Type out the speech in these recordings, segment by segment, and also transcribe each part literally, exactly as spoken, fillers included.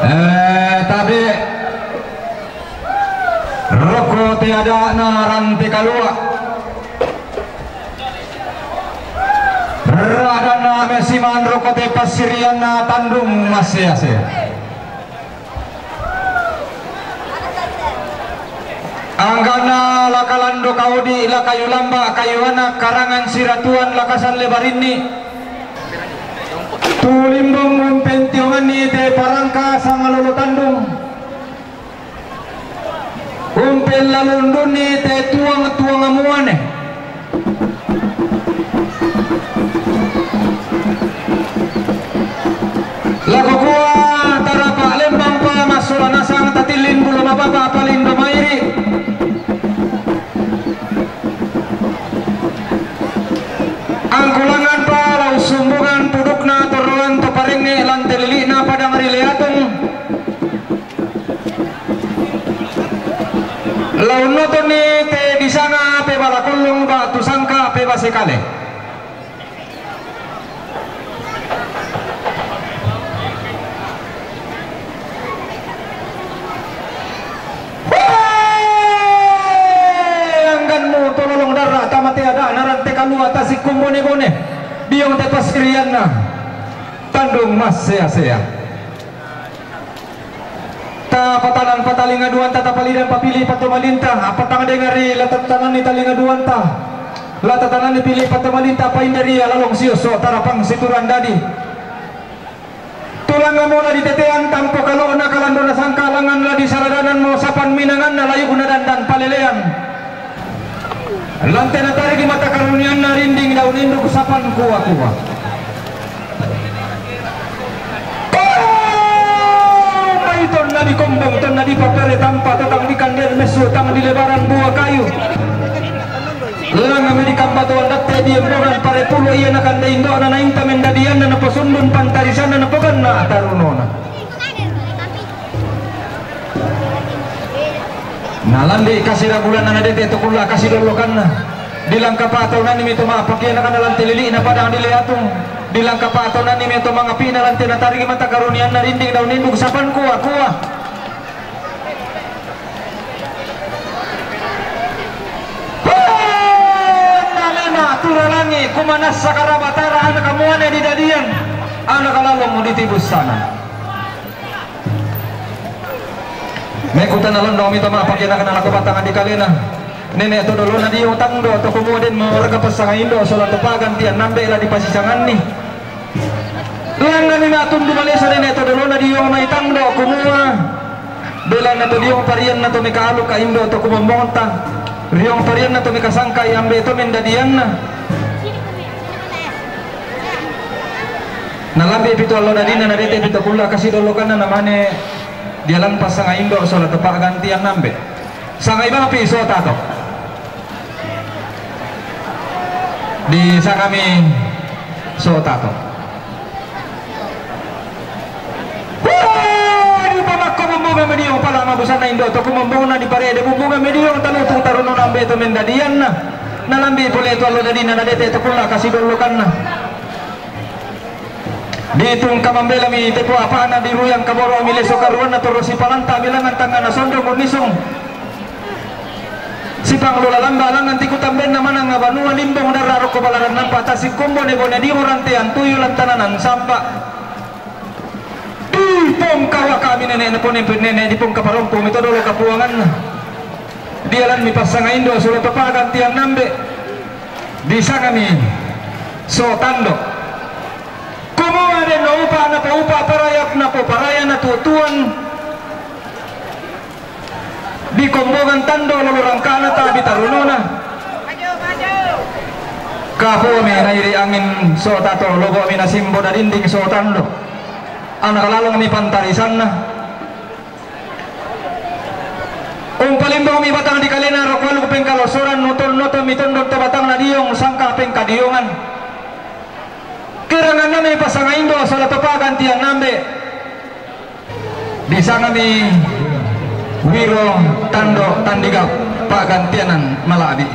Eh, tabe'. Rokko te ada'na rante kalua'. Ra'danna mesiman rokko te passirianna tandung massea-sea. Angga'na la kalando kaodi, la kayu lamba', kayu ana', karangan siratuan, la kasalle barinni. Tu limbong umpentionganni te parangka sangalolo tandung. Umpellalundunni te tuang-tuang muane. Lako kua tarapa lembang pa massola nasang tatilling bulu mapapa palindo mairi. Angkulangan pa lau sumbungan pudukna torroan to parengnge lante lili'na padang ri Leatung. Launno tonni te disanga pebala kollong ba'tu sangka pebase kale. Hei! Angganmu to lolong darra tamatea da narante kalua tasikkum bone-bone. Diong te passirianna tandung massea-sea. Tapatanan patalinga duanta, tapalidan papili patomalinta, apatang dengari la tatananni talinga duanta, la tatananni pili patomalinta, paindaria lalong siosso tarapang situran dadi. Tulangamo la ditetean tampo kalo'na kalandona sangka langan la disaradananmo sapan minanganna layukna dandan palelean. Lante natarigi mata karunianna rinding daun induk sapan kua-kua. Mai tonna dikombong, tonna dipappere tampa, totang dikande messu, tang dilebaran bua kayu. Langami dikambatuan datte diemboran pare pulu ia nakande indo'na nainta mendadianna napasundun pantarisanna napoganna tarunona. Nalambi' kasirabulanna nadete to kulla' kasidollokanna. Dilangkapa' taunannimi to ma'pakianakanna lante lili'na padang di Leatung. Dilangkapa' taunannimi to mangapi'na lante natarigi mata karunianna rinding daun induk sapan kua-kua. Hei, namena turalangi kumanassa karabatara anaka muane didadian anaka lalong ditibussanan. Mekutana londo mita ma'pakianakanna lako batanga dikalena. Nene' to dolona dio tangdo to kumua den mawarga passanga indo sola to pagantian nambe' la dipasisanganni. Langngani ma'tundu maleso nene' to dolona dio mai tangdo kumua, belanna to dio parianna to mekaaluka indo to kumombongta, rio parianna to mekasangkai ambe' to mendadianna. Nalambi' pitu allo dadinna nadete pitu kulla' kasidollokanna namane dialan passanga indo sola to pa'gantian nambe'. Sangai bangpi sotato. Disangami sotato. Wah, dipamakko bumbungan mediong pala mabusanna indo to kumombongna diparede bumbungan mediong talutung tarunona ambe' to mendadianna. Nalambi' pole to allo dadinna nadete to kulla' kasidollokanna. Ditungka mambelami tepo apa'na diruyang kaboro'mi leso karuanna torro sipalanta bilangan tangngana sondong unnisung. Sipanglola lamba langan tikutambenna manang abanua limbong darra rokko balaran nampa tasikkumbone-bone di orantean tuyu lantananan samba. Dipongkawakami nene' napone nene' dipongkaparompomi to dolo kapuanganna. Dialanmi passanga indo sola to pagantian nambe'. Disangami sotando. Kumua denno upa' napoupa' paraya, napoparaya natuo-tuoan. Dikombongan tando lolo rangkana tabi tarunona. Kapuami nairi angin sotato, lobo'mi nasimbo dadinding sotando. Anaka lalongmi pantarisanna. Umpalimbongmi batang dikalena rokko aluk pengkalosoran, noton-notonmi tondon to batangna diong sangka pengkadiongan. Kerangannami passanga indo sola to pagantian nambe'. Disangami wiro tando tandigau pagantianan mala'bi'.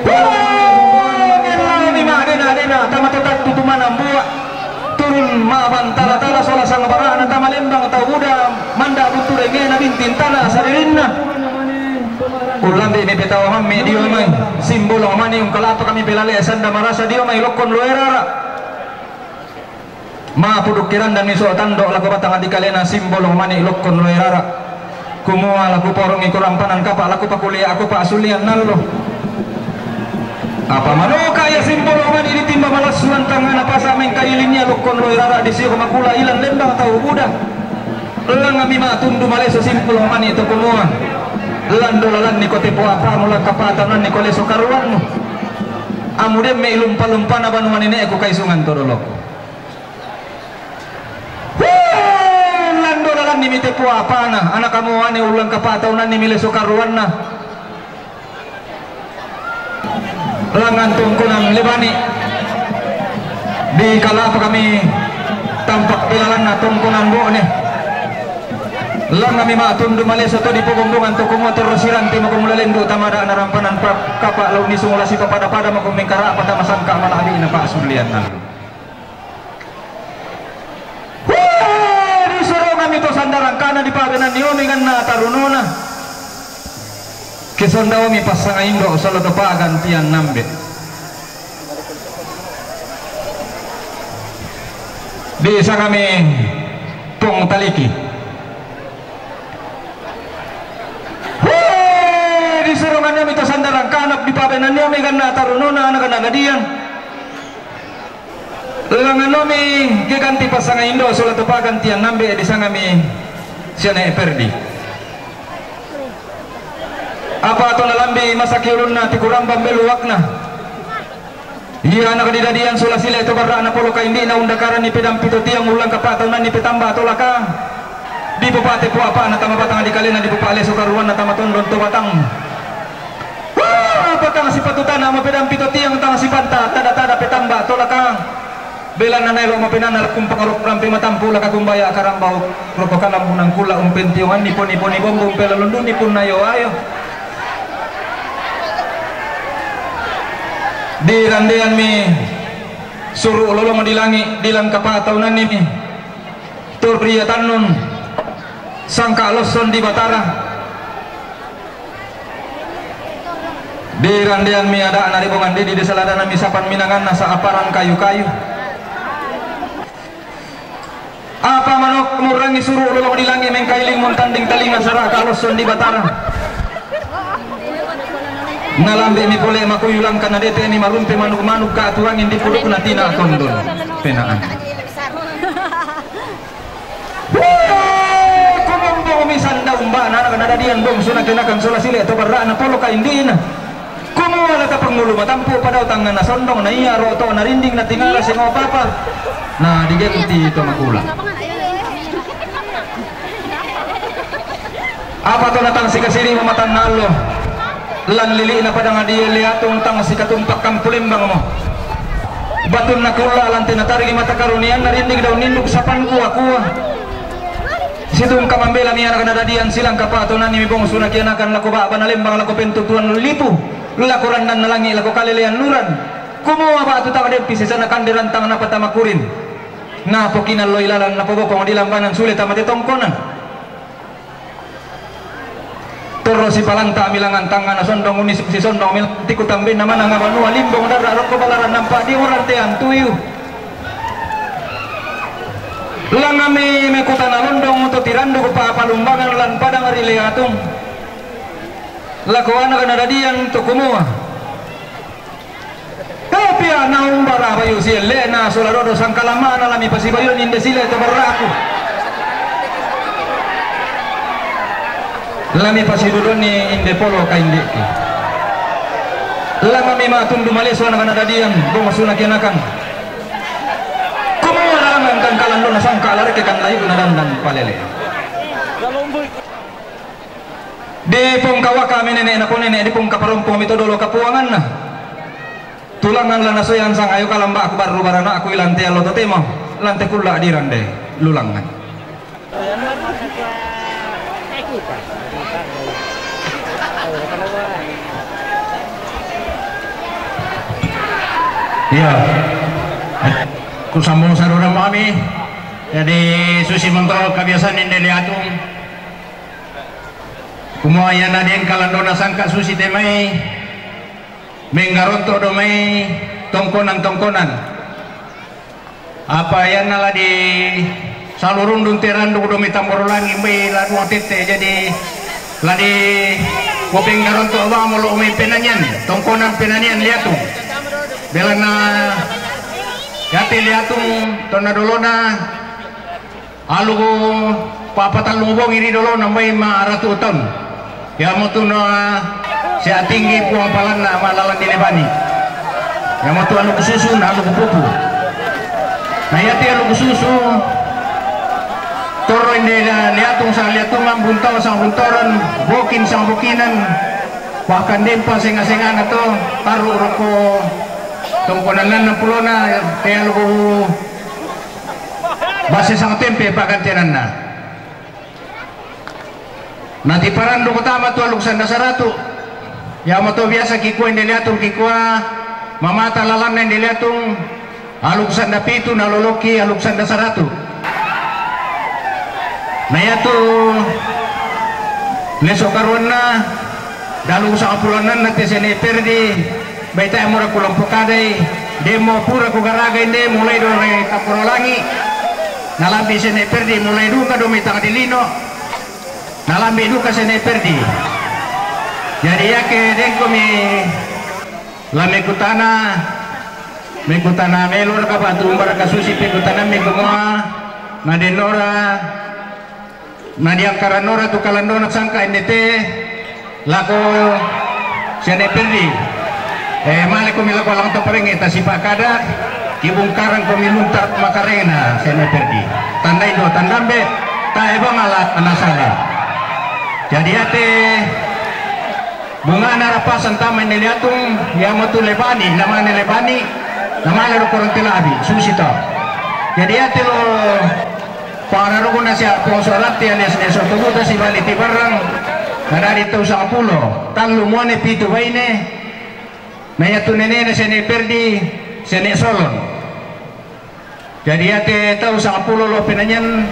Wah, ngellami ma'dena-dena tama to tattu tumana mbua. Turu Ma'bantala-tala sola sangbara'na tama lembang tau buda, manda' buntu dengngena binting tana' saririnna. Ullambi' mi petau mammi' dio mai, simbolong mani ungkalapa kami pelale sanda marasa dio mai lokkon loe rara. Ma'pudukki randanni so' tando' lako batang dikalena simbolong mani lokkon loe rara. Kumua la kuporongi korampanan kapa' la kupakulia'ko pa'sullian allo. Apa manoka ia simbolong mani ditimba malassu lantangngana pasa' mengkailing ia lokkon loe rara disio makula ilan lembang tau buda. Langammi ma'tundu maleso simbolong mani to kumua, lando lalanni ko tepo apamu, langkapa taunanni ko leso karuannu. Amu demme' lumpa-lumpana banua nene'ku kaisungan to dolokku. Huu, lando lalanni mi tepo apana, anakamu ane ullangkapa taunanni mi leso karuanna. Langngan tongkonan lebani. Dikalapa kami tampak belalanna tongkonan bo'ne. Langammi ma'tundu maleso to dipobombongan to kumua torro siranti mako mula lendu' tama ada'na rampanan pa-, kapa' lau nisung la sipapada-pada mako mengkara'pa tama sangka' mala'bi'na pa'sullian allo. Huu, disorongammi to sanda rangkana dipabenanni omi ganna' tarunona. Ke sonda omi passanga indo' sola to pa'gantian nambe'. Disangami Pong Taliki. Huu, disoronganni omi to sanda rangkana dipabenanni omi ganna' tarunona ana' ganna' dadian. Langngan omi ke ganti passanga indo' sola to pa'gantian nambe' disangami Siane Perdi. Apa to nalambi masaki ulunna tikurambang beluakna. Ia ana' didadian sola sile to barra'na polo kaindi'na undakaranni pedampi to tiang ullangkapa taunanni petamba to lakang. Dipopa'te po apa'na tama batang dikalena dipopa'leso karuanna tama tondon to batang. Wah, apa tang sipatutana mapedampi to tiang tang sipanta tada-tada petamba to lakang. Belanna naelo' mapenanna lakku mpangaro' rampe matampu' laka kumbaya karambau roko kalambunan kulla' umpentionganni poni-poni bombo umpelalundunni punna ayo-ayo. Dirandeanmi suru' lolong di langi' dilangkapa taunannimi. Turria tannun sangka' lossong di Batara. Dirandeanmi ada'na ri bongang didi, disaladanami sapan minanganna sa'aparan kayu-kayu. Apa manuk murrangi suru' lolong di langi' mengkailing muntanding talinga saraka' lossong di Batara. Nalambe'mi pole makuyu langka nadete'mi marumpe manuk-manuk ka'tu anging di pudukna tina tondon penaan. Wee! Kumombomi sanda umbana ana' nadadian bongsu nakenakang sola sile to barra'na polo kaindi'na. Kumua la tapangngulu matampu' padao tangnganna sondong na ia roto'na rinding natingara singo papa. Na digenti to makula. Apa tona tang sikasiri' mamatanna allo? Lan lili'na padang adie Leatung tang sikatumpak kampu lembangmo. Batunna kulla' lante natariki mata karunianna rinding daun ninduk sapan kua-kua. Situngka mambelami ana' nadadian silangkapa tonannimi bongsu nakianakan lako ba'bana lembang lako pentutuan lipu lako randanna langi' lako kalelean luran. Kumua ba'tu tang dempi sesana kande rantang napatama kurin. Napokinalloi lalan napobokong di lambanan sule tama tetongkonan. Torro sipalanta'mi langngan tangnga nasondong unni sisondongmi lantiku tambenna mananga banua limbong darra rokko balaran nampa diuranteang tuyu. Langnganmi mekutana londong to tirandu kupapalumbangan lan padang ri Leatung. Lako ana' nadadian to kumua. Tapi ana' umbara bayu sielle'na sola dodo sangkalamma'na lami pasibayuanni inde sile to barra'ku. Lami pasidodonni inde polo kaindi'ki. Lamami matundu maleso ana' nadadian, bongsu nakianakan. Kumua lalangan kangkalan dona sangka' larekke kan layu'na dandan palele. Dipongkawakami nene' naponene' dipongkaparompomi to dolo kapuanganna. Tulangngan la nasoyang sang ayo kalamba'ku barru barana'ku ilante allo totemo, lante kulla' dirande lulangngan. Iya. Sambung saudara mami. Jadi susi mentol kebiasaan ini liatung. Kumua yana deng kalandona sangka susi temai. Menggaronto do mai tongkonan-tongkonan. Apa yana la di salurundun terandu do mai tamboro langi mai la dua tete. Jadi la di kopeng garonto ba molo mai penanian, tongkonan penanian liatung. Belana yati liatung tona dolona. Aluku papa talung bongi ri dolona mai ma ratu taun. Ia motu na sia tinggi puang palanna ma lalan di lebani. Ia motu aluku susu na aluku pupu. Na iati aluku susu. Torro inde liatung sang liatungan, buntau sang buntoran, bokin sang bokinan. Bahkan dempa senga-sengana to, taru roko tongkonan na pulona, te aluku Base sang tempe pagantenanna. Na tiparandu kutama tu aluku sanda saratu. Ia moto biasa kikua inde liatung kikua mamata lalanna inde liatung aluku sanda pitu na loloki aluku sanda saratu. Na iatu leso karuanna dalu sanga pulonanna te sene perdi. Baita mura kulang pokadai demo pura kugaraga inde mulai do re kapuro langi. Nalambi sene perdi mulai duka do mitang di lino. Nalambi duka sene perdi. Jadi yake dengko mi lame kutana. Mekutana melor ka batu umbar ka susi pekutana mekumua. Na denora. Na diangkaran nora tu kalandona sangka inde te lako sene perdi. Eh, male komi lako alang taparenge ta sipa kada kibungkaran komi luntar makarena sene perdi. Tandai do tandambe ta ebang ala anasala. Jadi ate bungana rapasan tama inde liatung ia motu lebani namane lebani. Namane ro korong telabi susi to. Jadi ate lo Pangararukuna sia pongso rati alias ne soto buta si bali tibarang. Nadadi tau sampulo tallu muane pitu baine. Na iatu nenena sene perdi sene solon. Jadi ate tau sampulo lo penanyan.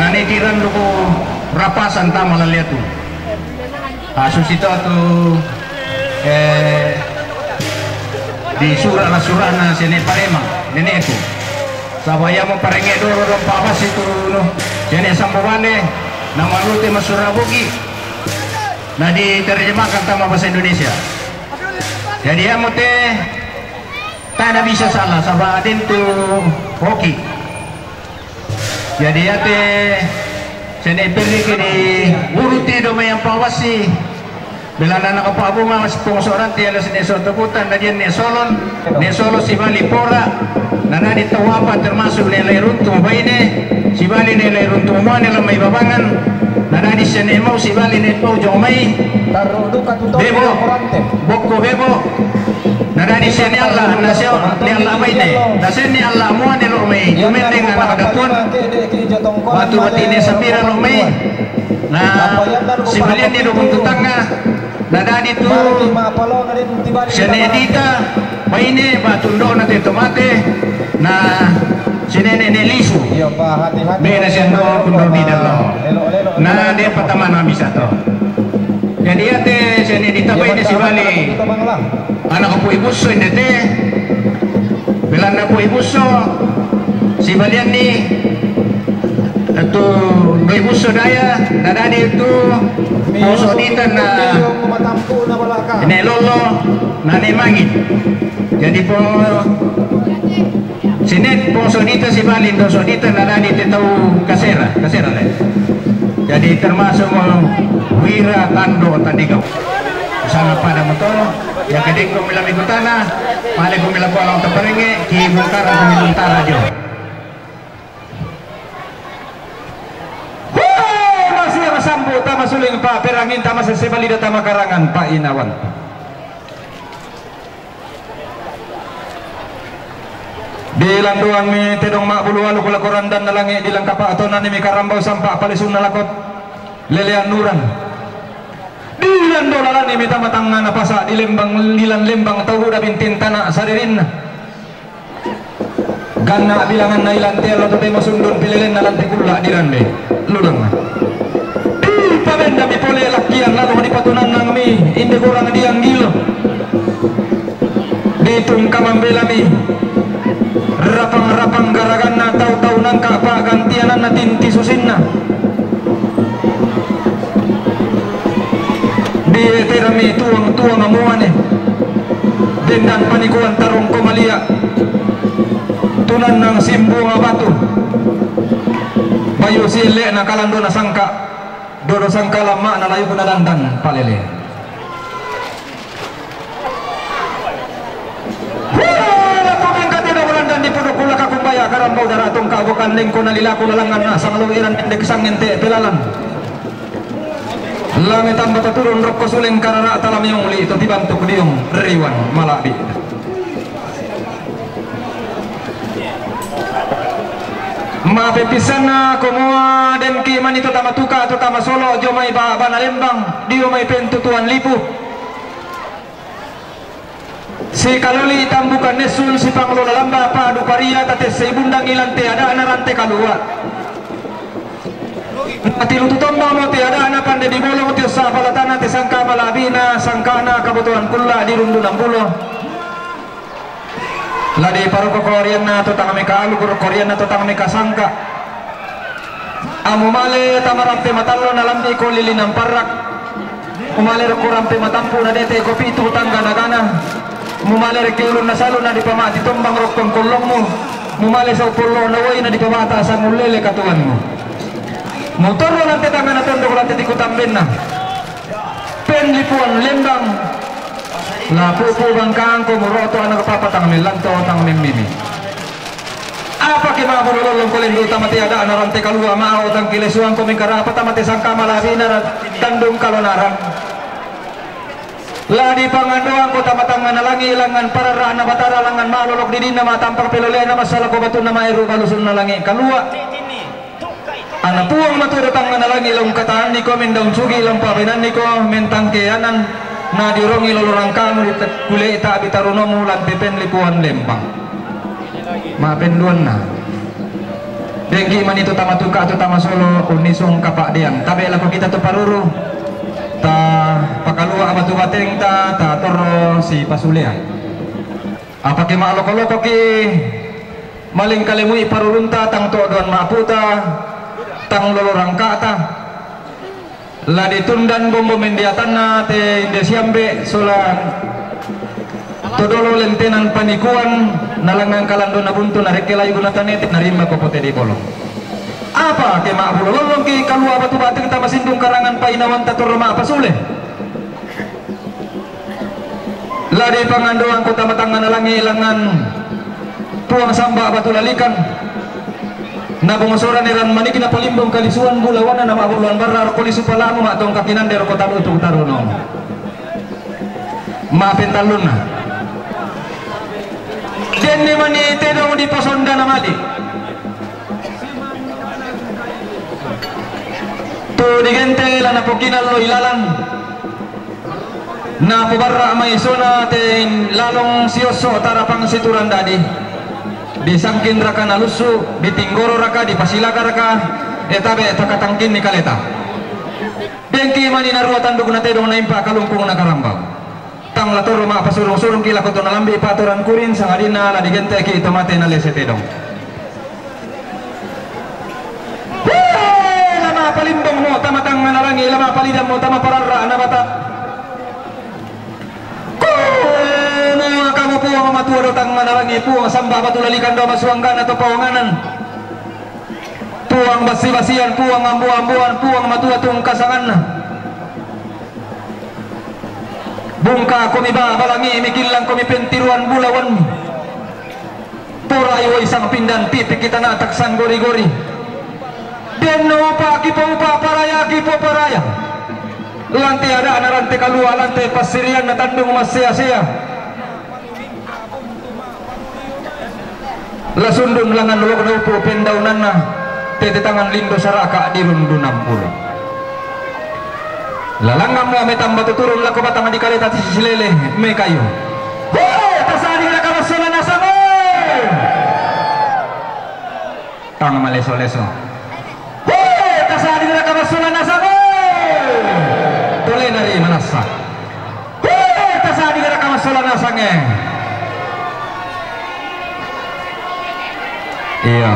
Na ne tiran luku rapasan tama laliatu. Asu sito tu eh, di sura la surana sene paremang neneku. Saba ia mo parenge doro rompa basi tu no sene sambo bane na malute masura bugi. Na diterjemahkan tama bahasa Indonesia. Jadi ia mo te tana bisa salah saba aden tu hoki. Jadi ate sene pergi ke di uruti do mayang pawasi. Belana na kapabunga mas pongsoran ti ala sene soto kutan na dia ne solon ne solo si bali pora. Na nadi tau apa termasuk ne lai runtu baine si bali ne lai runtu mane lamai babangan. Na nadi sene mau si bali ne pau jomai. Bebo bokko bebo. Na dadi sene Allah na seo ne Allah maine na sene Allah muane lo mai jumendeng anak datuan. Batu batine sambira lo mai. Na sibalian ni dukun tutangga. Na dadi tu sene dita maine batu ndo na te tomate. Na sene ne lisu. Bena sendo kundo di dalam. Na de patamana bisa to. Jadi ate sene dita maine si bali. Anak ko pui buso inde te. Belanda pui buso. Si balian ni tu doi buso daya na dadi tu poso dita na ne lolo na ne mangit. Jadi po sene poso dita si bali doso dita na dadi te tau kasera kasera le. Jadi termasuk mo wira tando tandigau. Sana pada motor. Ia kedeng ko mila mikutana. Male ko mila kualang taparenge ki bungkaran ko miluntara jo. Hei, masih masambu tama suling pa perangin tama sesebalida tama karangan pa inawan. Dilanduan mi tedong ma bulu alu kula korandan na langi dilangkapa atau nani mi karambau sampa palisung na lakot lelean nuran. Dilan dolalani mita matangana pasa di lembang lilan lembang tau da bintin tana saririnna. Ganna' bilanganna i lante allo totemo sundun pilelenna lante kulla' dirambe. Ludangnga. Dipabendami pole lakkian lalo dipatunannangmi inde korang dianggilo. Ditungka mambelami rapang-rapang garaganna tau-tau nangka pa'gantiananna tinti susinna. Dieterami tuang-tuang muane. Dendan panikuan tarongko malia'. Tunannang simbuang batu. Bayu sielle'na kalandona sangka'. Dodo sangkala ma'na layukna dandan palele. Hura, la kumengka tedong randan di puduk kula kakumbaya karambau dara tongka bukan lengko nalilaku lalangan nasang luiran pendek sangen te pelalan. Lame tamba taturun rokko suleng karara talame uli to tibantuk diong riwan malabi. Mapepissanna komoa dengki mani to tama tuka to tama solo jomai ba-, bana lembang dio mai pentutuan lipu. Sikaloli tambukan nessun sipanglola lamba padu paria tatessei bundangi lante ada'na rante kalua. Natilutu tombamo te ada'na pande di bolong tiossa palatana te sangka malabina sangkana kabotoan kulla di rundu nambulo. La diparokko korianna to tang meka alu, korianna to tang meka sangka. Amumale tamarampe matallo nalambi ko lilinang parrak. Mumale rokko rampe matampu nadete ko pitu tangga nagana. Mumale reke ulunna salu nadipamati tombang rokkong kollongmu. Mumale sau pollo na wai nadipamata sangullele katuanmu. Mutorro lante tangga natondok lante tiku tambenna. Penlipuan lembang. La pupu bangkangko muroto anak papa tang mellanto tang memmimi. Apa ke ma'bulo lollong ko lendu tamate ada'na rante kalua ma'o tang kilesuang ko mengkarapa tamate sangka malabina ra-, tandung kalonaran. La dipangandoang ko tama tangngana langi langngan pararra'na batara langngan ma'lolok didinna ma'tampak pelolena massala ko batunna maeru balusunna langi kalua. Ana Puang Matua tangngana langi laung kataanniko mendaun sugi laung pabenanniko mentangkeanan na diorongi lolo rangkamu di te-, kule'ta bitarunomu lan pepen lipuan lembang. Mapenduanna. Dengki mani tu tama tuka tu tama solo unnisung kapa'dean. Tabe lako kita tu paruru. Ta pakalua batu batengta, ta torro si pasulean. Apake ma'loko-lokoki malingkalemui parurunta tang to'doan ma'puta tang lolo rangka'ta. La ditundan bombo mendiatanna te inde siambe sola todolo lentenan panikuan nalangngan kalandona buntu narekke layu guna tanete narimma ko pote di bolong. Apa ke ma'bulo lollongki kalua batu batengta masindung karangan painawanta torro ma'pasule. La dipangandoang ko tama tangngana langi langngan Puang Samba Batu Lalikan. Na bongsoran eran maniki na palimbong kalisuan bulawana na ma'buluan barra rokko lisu palamu ma'tongka kinande rokko tarutu taruno. Ma'pentallunna. Denne mani tedong di posondana mali. Tu digente la napokinallo ilalan. Napobarra maisona te lalong siosso tarapang siturang dadi. Disangkin raka nalussu, ditinggoro raka, dipasilaga raka, etabe takatangkinni kaleta. Dengki mani narua tanduk na tedong naimpa kalungkung na karambau. Tang la torro ma'pasurung-surungki lako to nalambi patoran kurin sangadinna la digenteki to mate na lese tedong. Hei, la ma'palimbongmo tama tangngana langi, la ma'palidammo tama pararra'na bata. Kono kamu Puang Matua do tangngana langi, Puang Samba Batu Lalikan do masuanggana to paonganan. Puang basi-basian, Puang ambu-ambuan, Puang Matua tungkasanganna. Bungka komi ba balangi mikillang komi pentiruan bulawan. Porai woi sang pindan pipi kita na taksan gori-gori. Denno upa kipo upa paraya kipo paraya. Lante ada'na rante kalua lante passirianna tandung massea-sea. La sundun langan lolokna upu pendaunanna, tete tangan lindo saraka di rundu nampulo. Lalangngammu ame tamba tuturun lako batang di kaleta sisilele mekayu. Hore, tasading raka massona nasang, eh! Ang maleso-leso. Hei, tasadi dira kamassulang nasang, eh. Tole nari manassa. Hei, tasadi dira kamassulang nasang, eh. Iya.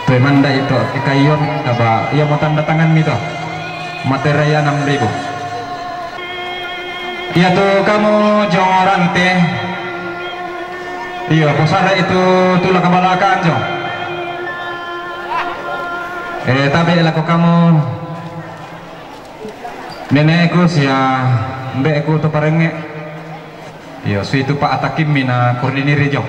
Toe manda' itu, ikayyon, apa, iya mo tanda tangan mi to. Materai enam ribu. Iya tu kamu jong rante. Iyo, posare itu tula' kabalakan jo. Eh, tabe' lako kamu nene'ku sia mbe'ku to parengnge'. Iyo, suitu pa' atakim mi na kurdiniri jo.